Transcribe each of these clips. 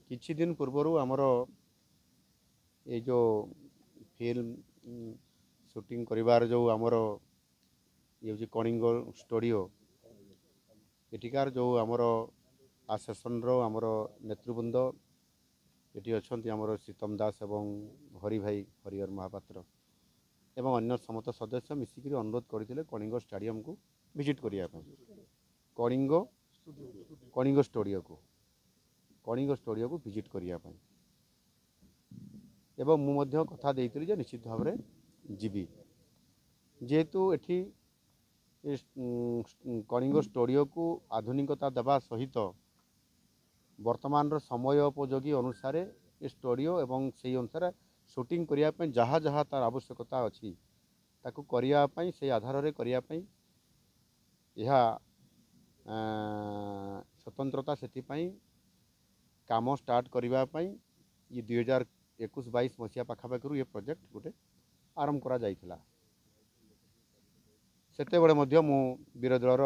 କିଛି ଦିନ ପୂର୍ବରୁ ଆମର ଏଇ ଯେଉଁ ଫିଲ୍ମ ସୁଟିଂ କରିବାର ଯେଉଁ ଆମର ଇଏ ହେଉଛି କଳିଙ୍ଗ ଷ୍ଟୁଡ଼ିଓ, ଏଠିକାର ଯେଉଁ ଆମର ଆସୋସିଏସନ୍ର ଆମର ନେତୃବୃନ୍ଦ ଏଠି ଅଛନ୍ତି, ଆମର ଶ୍ରୀତମ ଦାସ ଏବଂ ହରି ଭାଇ, ହରିହର ମହାପାତ୍ର ଏବଂ ଅନ୍ୟ ସମସ୍ତ ସଦସ୍ୟ ମିଶିକିରି ଅନୁରୋଧ କରିଥିଲେ କଳିଙ୍ଗ ଷ୍ଟାଡ଼ିୟମକୁ ଭିଜିଟ୍ କରିବା ପାଇଁ, କଳିଙ୍ଗ କଳିଙ୍ଗ ଷ୍ଟୁଡ଼ିଓକୁ କଳିଙ୍ଗ ଷ୍ଟୁଡ଼ିଓକୁ ଭିଜିଟ୍ କରିବା ପାଇଁ। ଏବଂ ମୁଁ ମଧ୍ୟ କଥା ଦେଇଥିଲି ଯେ ନିଶ୍ଚିତ ଭାବରେ ଯିବି। ଯେହେତୁ ଏଠି କଳିଙ୍ଗ ଷ୍ଟୁଡ଼ିଓକୁ ଆଧୁନିକତା ଦେବା ସହିତ ବର୍ତ୍ତମାନର ସମୟ ଉପଯୋଗୀ ଅନୁସାରେ ଏ ଷ୍ଟୁଡ଼ିଓ ଏବଂ ସେଇ ଅନୁସାରେ ସୁଟିଂ କରିବା ପାଇଁ ଯାହା ଯାହା ତାର ଆବଶ୍ୟକତା ଅଛି ତାକୁ କରିବା ପାଇଁ, ସେଇ ଆଧାରରେ କରିବା ପାଇଁ ଏହା ସ୍ୱତନ୍ତ୍ରତା, ସେଥିପାଇଁ କାମ ଷ୍ଟାର୍ଟ କରିବା ପାଇଁ ଇଏ 2021-22 ମସିହା ପାଖାପାଖିରୁ ଏ ପ୍ରୋଜେକ୍ଟ ଗୋଟେ ଆରମ୍ଭ କରାଯାଇଥିଲା। ସେତେବେଳେ ମଧ୍ୟ ମୁଁ ବିରୋଧୀ ଦଳର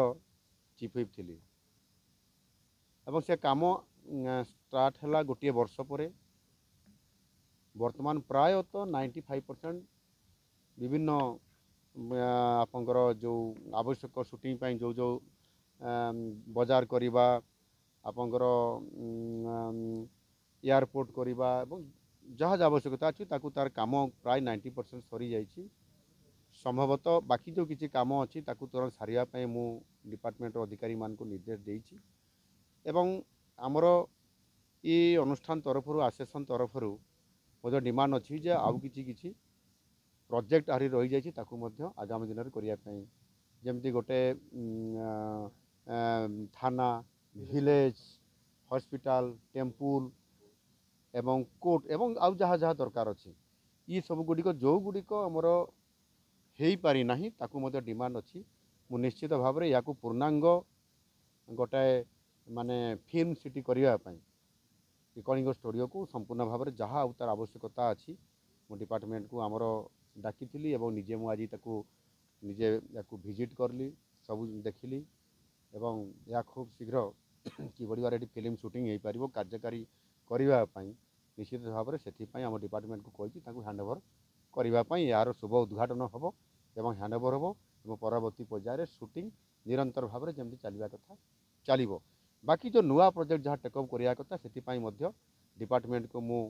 ଚିଫ୍ ହୁଇପ୍ ଥିଲି ଏବଂ ସେ କାମ ଷ୍ଟାର୍ଟ ହେଲା ଗୋଟିଏ ବର୍ଷ ପରେ। ବର୍ତ୍ତମାନ ପ୍ରାୟତଃ 95% ବିଭିନ୍ନ ଆପଣଙ୍କର ଯେଉଁ ଆବଶ୍ୟକ ସୁଟିଂ ପାଇଁ ଯେଉଁ ଯେଉଁ ବଜାର କରିବା, ଆପଣଙ୍କର ଏୟାରପୋର୍ଟ କରିବା ଏବଂ ଯାହା ଯାହା ଆବଶ୍ୟକତା ଅଛି ତାକୁ ତାର କାମ ପ୍ରାୟ 90% ସରିଯାଇଛି। ସମ୍ଭବତଃ ବାକି ଯେଉଁ କିଛି କାମ ଅଛି ତାକୁ ତୁରନ୍ତ ସାରିବା ପାଇଁ ମୁଁ ଡିପାର୍ଟମେଣ୍ଟର ଅଧିକାରୀମାନଙ୍କୁ ନିର୍ଦ୍ଦେଶ ଦେଇଛି। ଏବଂ ଆମର ଏ ଅନୁଷ୍ଠାନ ତରଫରୁ, ଆସୋସିଏସନ୍ ତରଫରୁ ମଧ୍ୟ ଡିମାଣ୍ଡ ଅଛି ଯେ ଆଉ କିଛି କିଛି ପ୍ରୋଜେକ୍ଟ ଆହୁରି ରହିଯାଇଛି ତାକୁ ମଧ୍ୟ ଆଗାମୀ ଦିନରେ କରିବା ପାଇଁ, ଯେମିତି ଗୋଟେ ଥାନା, ଭିଲେଜ, ହସ୍ପିଟାଲ, ଟେମ୍ପୁଲ ଏବଂ କୋର୍ଟ ଏବଂ ଆଉ ଯାହା ଯାହା ଦରକାର ଅଛି, ଇ ସବୁ ଗୁଡ଼ିକ ଯେଉଁଗୁଡ଼ିକ ଆମର ହେଇପାରିନାହିଁ ତାକୁ ମଧ୍ୟ ଡିମାଣ୍ଡ ଅଛି। ମୁଁ ନିଶ୍ଚିତ ଭାବରେ ୟାକୁ ପୂର୍ଣ୍ଣାଙ୍ଗ ଗୋଟାଏ ମାନେ ଫିଲ୍ମ ସିଟି କରିବା ପାଇଁ କଳିଙ୍ଗ ଷ୍ଟୁଡ଼ିଓକୁ ସମ୍ପୂର୍ଣ୍ଣ ଭାବରେ ଯାହା ଆଉ ତାର ଆବଶ୍ୟକତା ଅଛି ମୁଁ ଡିପାର୍ଟମେଣ୍ଟକୁ ଆମର ଡାକିଥିଲି ଏବଂ ନିଜେ ମୁଁ ଆଜି ତାକୁ ନିଜେ ୟାକୁ ଭିଜିଟ୍ କଲି, ସବୁ ଦେଖିଲି ଏବଂ ଏହା ଖୁବ୍ ଶୀଘ୍ର କିଭଳି ଭାବରେ ଏଠି ଫିଲ୍ମ ସୁଟିଂ ହେଇପାରିବ କାର୍ଯ୍ୟକାରୀ କରିବା ପାଇଁ ନିଶ୍ଚିତ ଭାବରେ ସେଥିପାଇଁ ଆମ ଡିପାର୍ଟମେଣ୍ଟକୁ କହିଛି ତାକୁ ହ୍ୟାଣ୍ଡ ଓଭର କରିବା ପାଇଁ। ଏହାର ଶୁଭ ଉଦ୍ଘାଟନ ହେବ ଏବଂ ହ୍ୟାଣ୍ଡ ଓଭର ହେବ ଏବଂ ପରବର୍ତ୍ତୀ ପର୍ଯ୍ୟାୟରେ ସୁଟିଂ ନିରନ୍ତର ଭାବରେ ଯେମିତି ଚାଲିବା କଥା ଚାଲିବ। ବାକି ଯେଉଁ ନୂଆ ପ୍ରୋଜେକ୍ଟ ଯାହା ଟେକଅପ୍ କରିବା କଥା ସେଥିପାଇଁ ମଧ୍ୟ ଡିପାର୍ଟମେଣ୍ଟକୁ ମୁଁ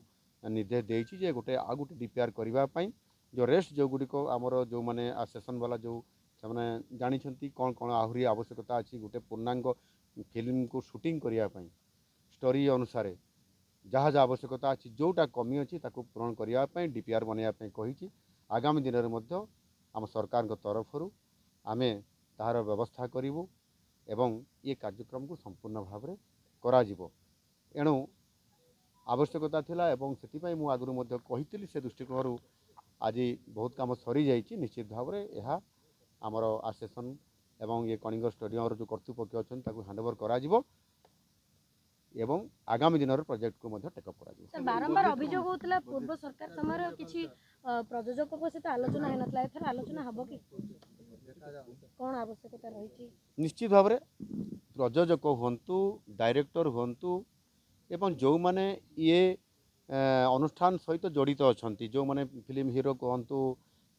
ନିର୍ଦ୍ଦେଶ ଦେଇଛି ଯେ ଗୋଟେ ଆଉ ଗୋଟେ ଡିପିଆର୍ କରିବା ପାଇଁ। ଯେଉଁ ରେଷ୍ଟ ଯେଉଁଗୁଡ଼ିକ ଆମର ଯେଉଁମାନେ ଆସୋସିଏସନ୍ ବାଲା ଯେଉଁ ସେମାନେ ଜାଣିଛନ୍ତି କ'ଣ କ'ଣ ଆହୁରି ଆବଶ୍ୟକତା ଅଛି ଗୋଟେ ପୂର୍ଣ୍ଣାଙ୍ଗ ଫିଲ୍ମକୁ ସୁଟିଂ କରିବା ପାଇଁ, ଷ୍ଟୋରି ଅନୁସାରେ ଯାହା ଯାହା ଆବଶ୍ୟକତା ଅଛି ଯେଉଁଟା କମି ଅଛି ତାକୁ ପୂରଣ କରିବା ପାଇଁ ଡିପିଆର୍ ବନାଇବା ପାଇଁ କହିଛି। ଆଗାମୀ ଦିନରେ ମଧ୍ୟ ଆମ ସରକାରଙ୍କ ତରଫରୁ ଆମେ ତାହାର ବ୍ୟବସ୍ଥା କରିବୁ ଏବଂ ଏ କାର୍ଯ୍ୟକ୍ରମକୁ ସମ୍ପୂର୍ଣ୍ଣ ଭାବରେ କରାଯିବ। ଏଣୁ ଆବଶ୍ୟକତା ଥିଲା ଏବଂ ସେଥିପାଇଁ ମୁଁ ଆଗରୁ ମଧ୍ୟ କହିଥିଲି, ସେ ଦୃଷ୍ଟିକୋଣରୁ ଆଜି ବହୁତ କାମ ସରିଯାଇଛି। ନିଶ୍ଚିତ ଭାବରେ ଏହା ଆମର ଆସୋସିଏସନ୍ ଏବଂ ଏ କଳିଙ୍ଗ ଷ୍ଟୁଡ଼ିଓର ଯେଉଁ କର୍ତ୍ତୃପକ୍ଷ ଅଛନ୍ତି ତାକୁ ହ୍ୟାଣ୍ଡ ଓଭର କରାଯିବ ଏବଂ ଆଗାମୀ ଦିନର ପ୍ରୋଜେକ୍ଟକୁ ମଧ୍ୟ ଟେକଅପ୍ କରାଯିବ। ବାରମ୍ବାର ଅଭିଯୋଗ ହେଉଥିଲା ପୂର୍ବ ସରକାର ସମୟରେ କିଛି ପ୍ରଯୋଜକଙ୍କ ସହିତ ଆଲୋଚନା ହେଇନଥିଲା, ଏଥର ଆଲୋଚନା ହେବ କି? କ'ଣ ଆବଶ୍ୟକତା ରହିଛି? ନିଶ୍ଚିତ ଭାବରେ ପ୍ରଯୋଜକ ହୁଅନ୍ତୁ, ଡାଇରେକ୍ଟର ହୁଅନ୍ତୁ ଏବଂ ଯେଉଁମାନେ ଇଏ ଅନୁଷ୍ଠାନ ସହିତ ଜଡ଼ିତ ଅଛନ୍ତି, ଯେଉଁମାନେ ଫିଲ୍ମ ହିରୋ କୁହନ୍ତୁ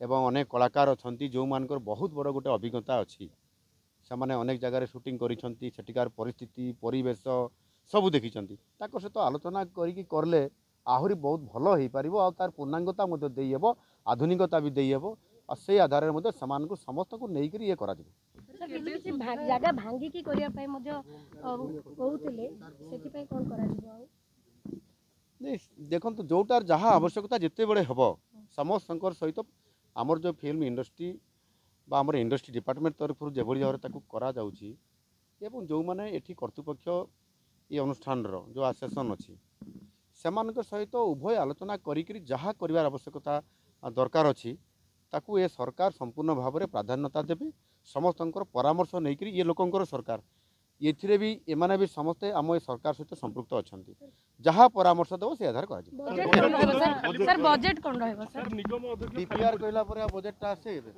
ଏବଂ ଅନେକ କଳାକାର ଅଛନ୍ତି ଯେଉଁମାନଙ୍କର ବହୁତ ବଡ଼ ଗୋଟେ ଅଭିଜ୍ଞତା ଅଛି, ସେମାନେ ଅନେକ ଜାଗାରେ ସୁଟିଂ କରିଛନ୍ତି, ସେଠିକାର ପରିସ୍ଥିତି ପରିବେଶ ସବୁ ଦେଖିଛନ୍ତି, ତାଙ୍କ ସହିତ ଆଲୋଚନା କରିକି କଲେ ଆହୁରି ବହୁତ ଭଲ ହେଇପାରିବ ଆଉ ତାର ପୂର୍ଣ୍ଣାଙ୍ଗତା ମଧ୍ୟ ଦେଇହେବ, ଆଧୁନିକତା ବି ଦେଇହେବ ଆଉ ସେଇ ଆଧାରରେ ମଧ୍ୟ ସେମାନଙ୍କୁ ସମସ୍ତଙ୍କୁ ନେଇକରି ଇଏ କରାଯିବ। କିଛି ଜାଗା ଭାଙ୍ଗିକି କରିବା ପାଇଁ ମଧ୍ୟ କହୁଥିଲେ, ସେଥିପାଇଁ କ'ଣ କରାଯିବ? ଆଉ ଦେଖନ୍ତୁ, ଯେଉଁଟାର ଯାହା ଆବଶ୍ୟକତା ଯେତେବେଳେ ହେବ ସମସ୍ତଙ୍କର ସହିତ ଆମର ଯେଉଁ ଫିଲ୍ମ ଇଣ୍ଡଷ୍ଟ୍ରି ବା ଆମର ଇଣ୍ଡଷ୍ଟ୍ରି ଡିପାର୍ଟମେଣ୍ଟ ତରଫରୁ ଯେଭଳି ଭାବରେ ତାକୁ କରାଯାଉଛି ଏବଂ ଯେଉଁମାନେ ଏଠି କର୍ତ୍ତୃପକ୍ଷ ଏ ଅନୁଷ୍ଠାନର ଯେଉଁ ଆସୋସିଏସନ୍ ଅଛି ସେମାନଙ୍କ ସହିତ ଉଭୟ ଆଲୋଚନା କରିକିରି ଯାହା କରିବାର ଆବଶ୍ୟକତା ଦରକାର ଅଛି ତାକୁ ଏ ସରକାର ସମ୍ପୂର୍ଣ୍ଣ ଭାବରେ ପ୍ରାଧାନ୍ୟତା ଦେବେ। ସମସ୍ତଙ୍କର ପରାମର୍ଶ ନେଇକରି ଇଏ ଲୋକଙ୍କର ସରକାର, ଏଥିରେ ବି ଏମାନେ ବି ସମସ୍ତେ ଆମ ଏ ସରକାର ସହିତ ସମ୍ପୃକ୍ତ ଅଛନ୍ତି, ଯାହା ପରାମର୍ଶ ଦେବ ସେ ଆଧାରେ କରାଯିବ। ବଜେଟ୍ କ'ଣ ରହିବ? ଡିପିଆର୍ କହିଲା ପରେ ଆଉ ବଜେଟ୍ଟା ଆସେ ଏବେ।